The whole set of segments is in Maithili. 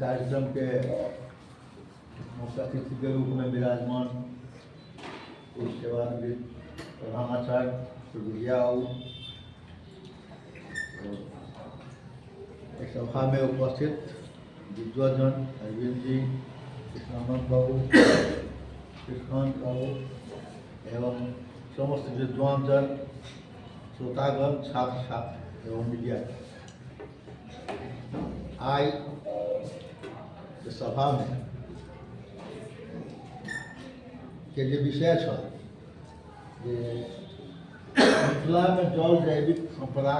कार्यक्रम के मुख्य अतिथि के रूप में विराजमान सेवानिवृत्त प्रधानाचार्य सुगुरिया बाबू, इस सभा में उपस्थित विद्वजन अरविंद जी, कृष्णानंद बाबू, कृष्णांत बाबू एवं समस्त विद्वान जन, श्रोतागण, छात्र छात्र एवं मीडिया। आइ सभामे के जे विषय छल जे मिथिलामे जल जैविक सम्पदा,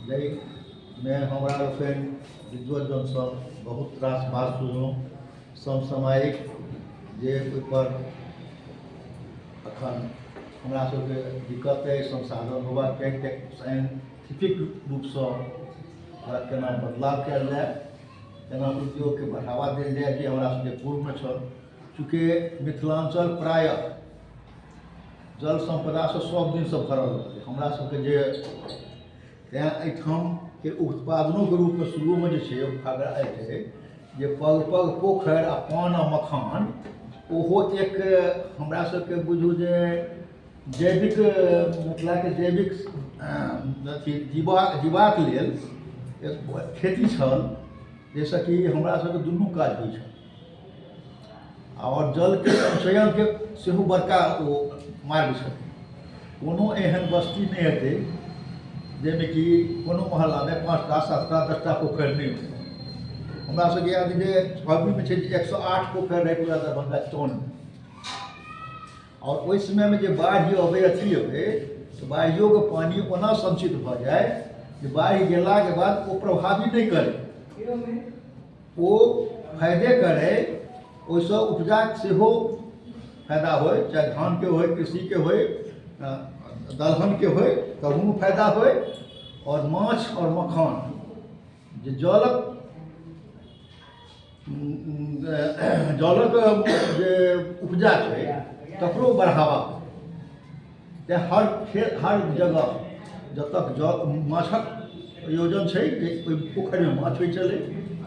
जाहिमे हमरा लोकनि विद्वजनसँ बहुत रास बात सुनलहुँ, समसामयिक जे ओहिपर अखन हमरा सबके दिक्कत अइ, संसाधन होबाक चाही, साइंटिफिक रूपसँ ओकरा केना बदलाव कयल जाय, केना उद्योगके बढ़ावा देल जाय, जे हमरा सबके पूर्वमे छल। चूँकि मिथिलाञ्चल प्रायः जल सम्पदासँ सब दिनसँ भरल रहलै हमरा सबके, जे तैँ एहिठामके उत्पादनोके रूपमे शुरूमे जे छै फकरा छै जे पग पग पोखरि आ पान आ मखान, ओहो एक हमरा सबके बुझू जे जैविक, मिथिलाके जैविक अथी जीबाक लेल एक खेती छल, जाहिसँ कि हमरा सबके दुनू काज होइ छल आओर जलके संचयनके सेहो बड़का ओ मार्ग छल। कोनो एहन बस्ती नहि हेतै जाहिमे कि कोनो मोहल्लामे 5टा, 7टा, 10टा पोखरि नहि होइ। हमरा सबके याद जे छबीमे छै जे 108 पोखरि रहै पूरा दरभंगा टाउनमे। आओर ओहि समयमे जे बाढ़ि अबै, अथी अबै, तऽ बाढ़ियोके पानि ओना संचित भऽ जाय जे बाढ़ि गेलाके बाद ओ प्रभावी नहि करै, ओ फायदे करै। ओहिसँ उपजाके सेहो फायदा होइ, चाहे धानके होइ, कृषिके होइ, दलहनके होइ, तहूमे फायदा होइ। आओर माछ आओर मखान जे जलक जे उपजा छै, तकरो बढ़ावा। तेँ हर खेत, हर जगह जतऽ जल माछक प्रयोजन छै जे ओहि पोखरिमे माछ होइ छलै।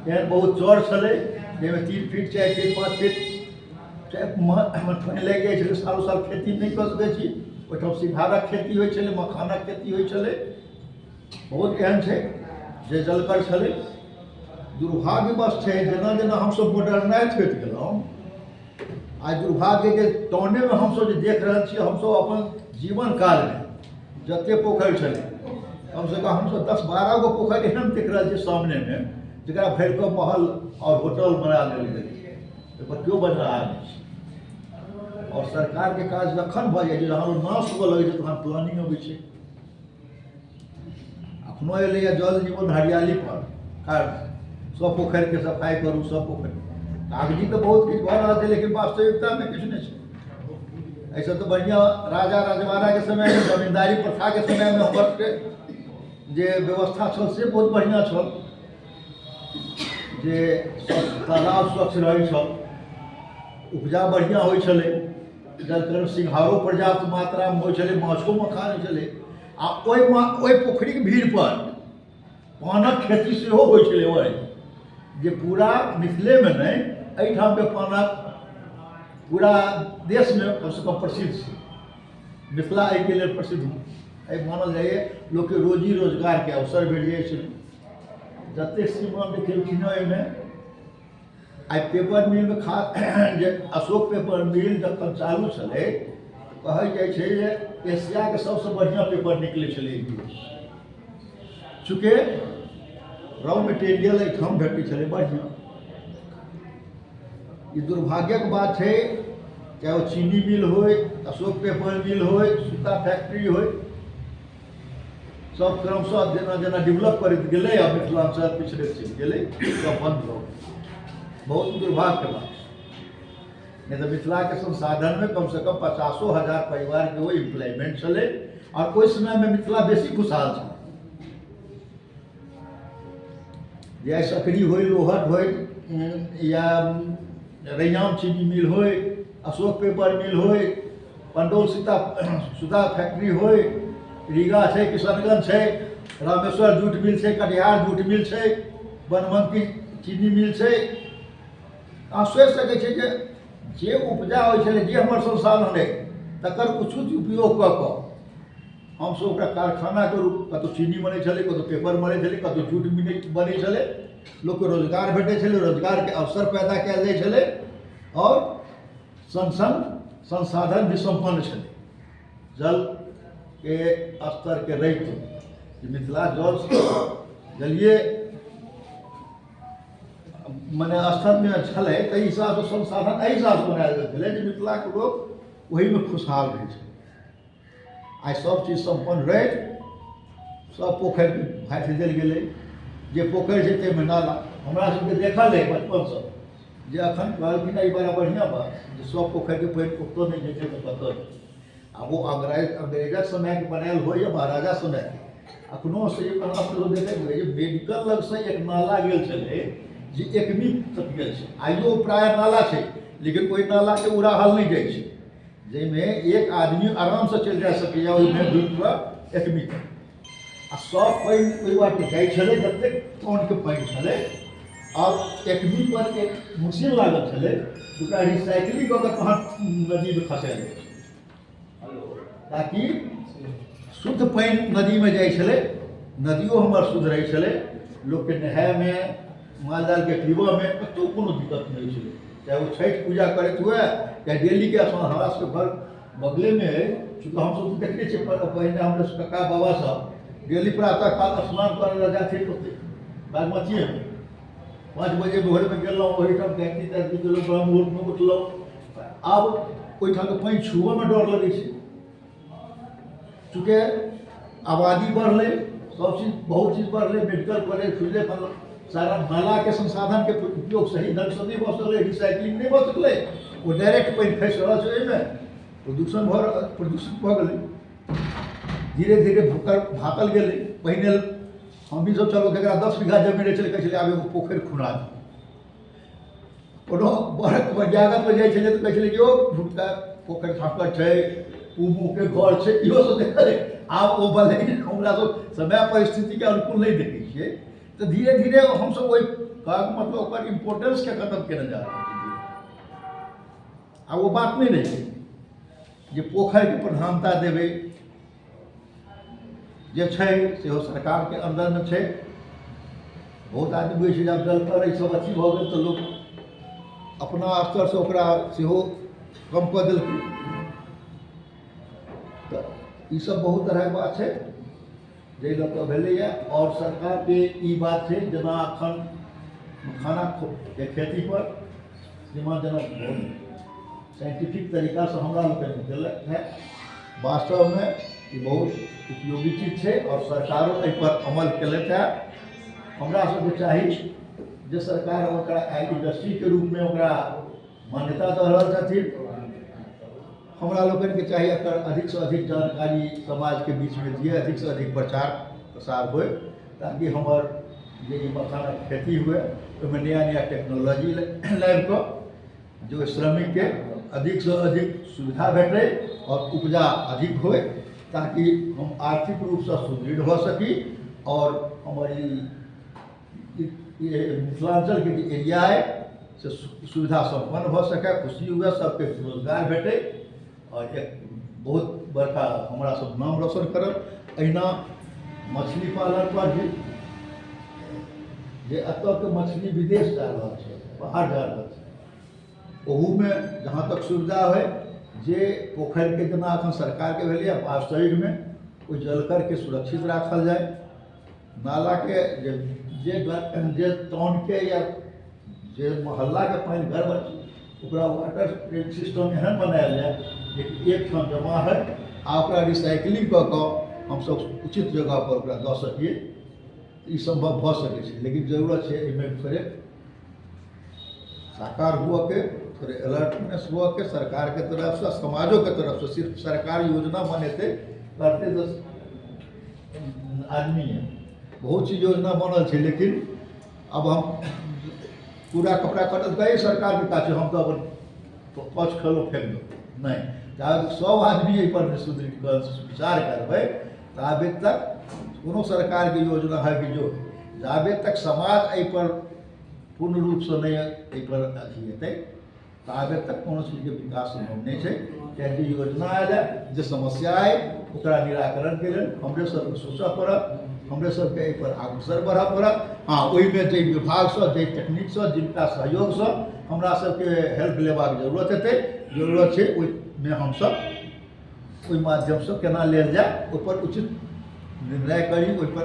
एहन बहुत चर छलै जाहिमे 3 फीट, 4 फीट, 5 फीट पानि लागि जाइ छलै, सालो साल खेती नहि कऽ सकै छी। ओहिठाम सिंघारक खेती होइ छलै, मखानक खेती होइ छलै। बहुत एहन छै जे जलकर छलै। दुर्भाग्यवश छै, जेना जेना हमसभ मॉडर्नाइज होइत गेलहुँ, आइ दुर्भाग्य जे टाउनेमे हमसभ जे देख रहल छियै, हमसभ अपन जीवन कालमे जतेक पोखरि छलै, कमसँ कम हमसभ 10-12 गो पोखरि एहन देख रहल छियै सामनेमे, जकरा भरि कऽ महल आओर होटल बना देल गेल छै। ओहिपर केओ बजनिहार नहि छै। आओर सरकारके काज जखन भऽ जाइ छै, जहन ओ नाश हुअ लगै छै, तहन प्लानिंग अबै छै। अखनो एलैए जल जीवन हरियाली पर कार्य, सब पोखरिके सफाइ करू, सब पोखरि। कागजी तऽ बहुत किछु भऽ रहल छै, लेकिन वास्तविकतामे किछु नहि छै। एहिसँ तऽ बढ़िआँ राजा रजवाड़ाके समयमे, जमीन्दारी प्रथाके समयमे हमर सबके जे व्यवस्था छल से बहुत बढ़िआँ छल, जे तालाब स्वच्छ रहै छल, उपजा बढ़िआँ होइ छलै, जलकर सिंघारो पर्याप्त मात्रामे होइ छलै, माछो मखान होइ छलै आ ओहि पोखरिक भीड़ पर पानक खेती सेहो होइ छलै ओहि जे पूरा मिथिलेमे नहि, एहिठामके पानक पूरा देशमे कमसँ कम प्रसिद्ध छै। मिथिला एहिके लेल प्रसिद्ध एहि मानल जाइए। लोकके रोजी रोजगारके अवसर भेट जाइ छलै। जतेक सीमा देखेलखिन हँ एहिमे, आइ पेपर मिलमे खा जे अशोक पेपर मिल जखन चालू छलै, कहल जाइ छै जे एशियाके सबसँ बढ़िआँ पेपर निकलै छलै। चूँकि रॉ मटेरियल एहिठाम भेटै छलै बढ़िआँ। ई दुर्भाग्यक बात छै, चाहे ओ चीनी मिल होइ, अशोक पेपर मिल होइ, सूता फैक्ट्री होइ, सब क्रमशः जेना जेना डेवलप करैत गेलै आ मिथिलाञ्चल पिछड़ैत चलि गेलै, सब बन्द भऽ गेलै। बहुत दुर्भाग्यके बात छै, नहि तऽ मिथिलाके संसाधनमे कमसँ कम 50,000 परिवारके ओ एम्प्लॉयमेंट छलै आओर ओहि समयमे मिथिला बेसी खुशहाल छलै। जे आइ सकरी होइ, लोहट होइ या रैयाम चीनी मिल होइ, अशोक पेपर मिल होइ, पंडौल सूता फैक्ट्री होइ, रीगा छै, किशनगंज छै, रामेश्वर जूट मिल छै, कटिहार जूट मिल छै। बनमनखी चीनी मिल छै। अहाँ सोचि सकै छियै जे जे उपजा होइ छलै, जे हमर संसाधन अइ, तकर उचित उपयोग कऽ कऽ हमसभ ओकरा कारखानाके रूप, कतहु चीनी बनै छलै, कतहु पेपर बनै छलै, कतहु जूट मिल बनै छलै, लोकके रोजगार भेटै छलै, रोजगारके अवसर पैदा कयल जाइ छलै आओर सङ्ग सङ्ग संसाधन भी सम्पन्न छलै। जलके स्तरके रहितो जे मिथिला जल जलीय मने स्तरमे छलै, ताहि हिसाबसँ संसाधन एहि हिसाबसँ बनायल गेल छलै जे मिथिलाके लोक ओहीमे खुशहाल रहै छलै। आइ सब चीज सम्पन्न रहै, सब पोखरि भासि देल गेलै। जे पोखरि छै ताहिमे नाला हमरा सबके देखल अइ बचपनसँ, जे अखन कहलखिन ई बड़ा बढ़िआँ बात जे सब पोखरिके पानि ओतऽ नहि जेतै तऽ कतऽ जेतै? आब ओ अंग्रेजक समयके बनायल होइ या महाराजा समयके, अखनो से अपनो देखैत रहै जे मेडिकल लगसँ एक नाला गेल छलै जे एकमी तक गेल छै। आइयो प्रायः नाला छै, लेकिन ओहि नालाके उड़ाहल नहि जाइ छै, जाहिमे एक आदमी आरामसँ चलि जा सकैए ओहिमे डूबि कऽ एकमी तक। आ सब पानि ओहि बाटे जाइ छलै, जतेक टनके पानि छलै। आओर एकमी पर एक मशीन लागल छलै, ओकरा रिसाइकलिंग कऽ कऽ तहन नदीमे खसायल जाइ छै, ताकि शुद्ध पानि नदीमे जाइ छलै। नदियो हमर शुद्ध रहै छलै, लोकके नहायमे, माल जालके पीबऽमे कतहु कोनो दिक्कत नहि होइ छलै, चाहे ओ छठि पूजा करैत हुए चाहे डेलीके स्नान। हमरा सबके घर बगलेमे अइ, चूँकि हमसब तऽ देखने छियै, पहिने हमर कक्का बाबा सब डेली प्रातः काल स्नान करै लए जाथिन ओतै बागमतीएमे। 5 बजे भोरमे गेलहुँ, ओहिठाम गायत्री तायत्री गेलहुँ, ब्रह्म मुहूर्तमे उठलहुँ। आब ओहिठामके पानि छुअऽमे डर लगै छै, चूँकि आबादी बढ़लै, सब चीज बहुत चीज बढ़लै, मेडिकल कॉलेज खुजलै, सारा नालाके संसाधनके उपयोग सही ढङ्गसँ नहि भऽ सकलै, रिसाइकलिंग नहि भऽ सकलै, ओ डायरेक्ट पानि खसि रहल छै ओहिमे, प्रदूषित भऽ गेलै। धीरे धीरे भूकर भाकल गेलै। पहिने हमही सब छलहुँ, जकरा 10 बीघा जमीन रहै छलै, कहै छलै आब एगो पोखरि खुना दियौ। कोनो बड़ बजागतमे जाइ छलै तऽ कहै छलै कि ओ भुटका पोखरि झाँकल छै, ओ मुँहके घर छै, इहो सब देखल। आब ओ भले हमरा सब समय परिस्थितिके अनुकूल नहि देखै छियै, तऽ धीरे धीरे हमसब ओहि कहक मतलब ओकर इम्पोर्टेंसके खतम केने जा रहल छी। आब ओ बात नहि रहै जे पोखरिके प्रधानता देबै। जे छै सेहो सरकारके अन्दरमे छै। बहुत आदमी बुझै छै जे आब जलकर ई सब अथी भऽ गेल तऽ लोक अपना स्तरसँ ओकरा सेहो कम कऽ देलकै। तऽ ईसब बहुत तरहक बात छै जाहि लऽ कऽ भेलैए। आओर सरकारके ई बात छै, जेना एखन मखानाके खेतीपर श्रीमान जेना बहुत साइंटिफिक तरीकासँ हमरा लोकनि देलक है, वास्तवमे ई बहुत उपयोगी चीज छै आओर सरकारो एहिपर अमल केलथि है। हमरा सबके चाही जे सरकार ओकरा आइ इंडस्ट्रीके रूपमे ओकरा मान्यता दऽ रहल छथिन, हमरा लोकनिके चाही एकर अधिकसँ अधिक जानकारी समाजके बीचमे दिए, अधिकसँ अधिक प्रचार प्रसार होइ, ताकि हमर जे ई मखानक खेती हुए ओहिमे नया नया टेक्नोलॉजी लाबि कऽ जो श्रमिकके अधिकसँ अधिक सुविधा भेटै आओर उपजा अधिक होइ, ताकि हम आर्थिक रूपसँ सुदृढ़ भऽ सकी आओर हमर ई मिथिलाञ्चलके जे एरिया अइ से सुविधा सम्पन्न भऽ सकै, खुशी हुए, सबके रोजगार भेटै आओर एक बहुत बड़का हमरा सब नाम रोशन करब। एहिना मछली पालन पर भी, जे एतऽके मछली विदेश जा रहल छै, बाहर जा रहल छै, ओहूमे जहाँ तक सुविधा होइ, जे पोखरिके जेना एखन सरकारके भेलैए, वास्तविकमे ओहि जलकरके सुरक्षित राखल जाय, नालाके जे जे जे टाउनके या जे मोहल्लाके पानि गड़बड़ छै, ओकरा वाटर ट्रेन सिस्टम एहन बनायल जाय जे एक ठाम जमा होइ आ ओकरा रिसाइकलिंग कऽ कऽ हमसभ उचित जगहपर ओकरा दऽ सकियै। ई सम्भव भऽ सकै छै, लेकिन जरूरत छै एहिमे थोड़े साकार हुअके, थोड़े अलर्टनेस हुअके सरकारके तरफसँ, समाजोके तरफसँ। सिर्फ सरकार योजना बनेतै करतै तऽ आदमी है, बहुत चीज योजना बनल छै, लेकिन अब हम पूरा कपड़ा कटल कहे सरकारके काज छै, हम तऽ अपन कछ खेलहुँ फेक दू। नहि, जाबे सब आदमी एहिपर नहि सुदृढ़ विचार करबै ताबे तक कोनो सरकारके योजना है कि जो जाबे तक समाज एहिपर पूर्ण रूपसँ नहि एहिपर अथी हेतै, ताबे तक कोनो चीजके विकास सम्भव नहि छै। किएकि योजना आयल है, जे समस्या अइ ओकरा निराकरणके लेल हमरे सबके सोचऽ पड़त, हमरे सबके एहिपर अग्रसर बढ़ऽ पड़त। हँ, ओहिमे जाहि विभागसँ, जाहि टेक्निकसँ, जिनका सहयोगसँ हमरा सबके हेल्प लेबाक जरूरत हेतै, जरूरत छै, ओहिमे हमसब ओहि माध्यमसँ केना लेल जाय ओहिपर उचित निर्णय करी, ओहिपर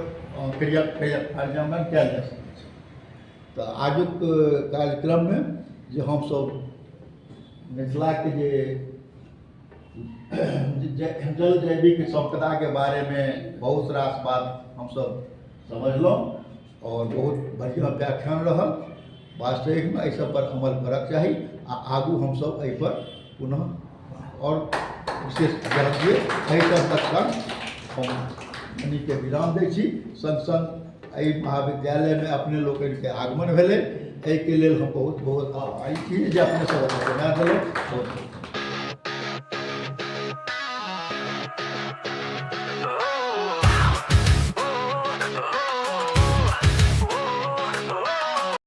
क्रिया कार्यान्वयन कयल जा सकै छै। तऽ आजुक कार्यक्रममे जे हमसब मिथिलाके जे जल जैविक सम्पदाके बारेमे बहुत रास बात हमसब समझलहुँ आओर बहुत बढ़िआँ व्याख्यान रहल। वास्तविकमे एहि सब पर अमल करक चाही आ आगू हमसब एहिपर पुनः आओर विशेष ध्यान दियै। एहि सबक संग हम कनिके विराम दै छी। सङ्ग सङ्ग एहि महाविद्यालयमे अपने लोकनिके आगमन भेलै, एहिके लेल हम बहुत बहुत आभारी छी जे अपने सब बना देलहुँ। बहुत बहुत।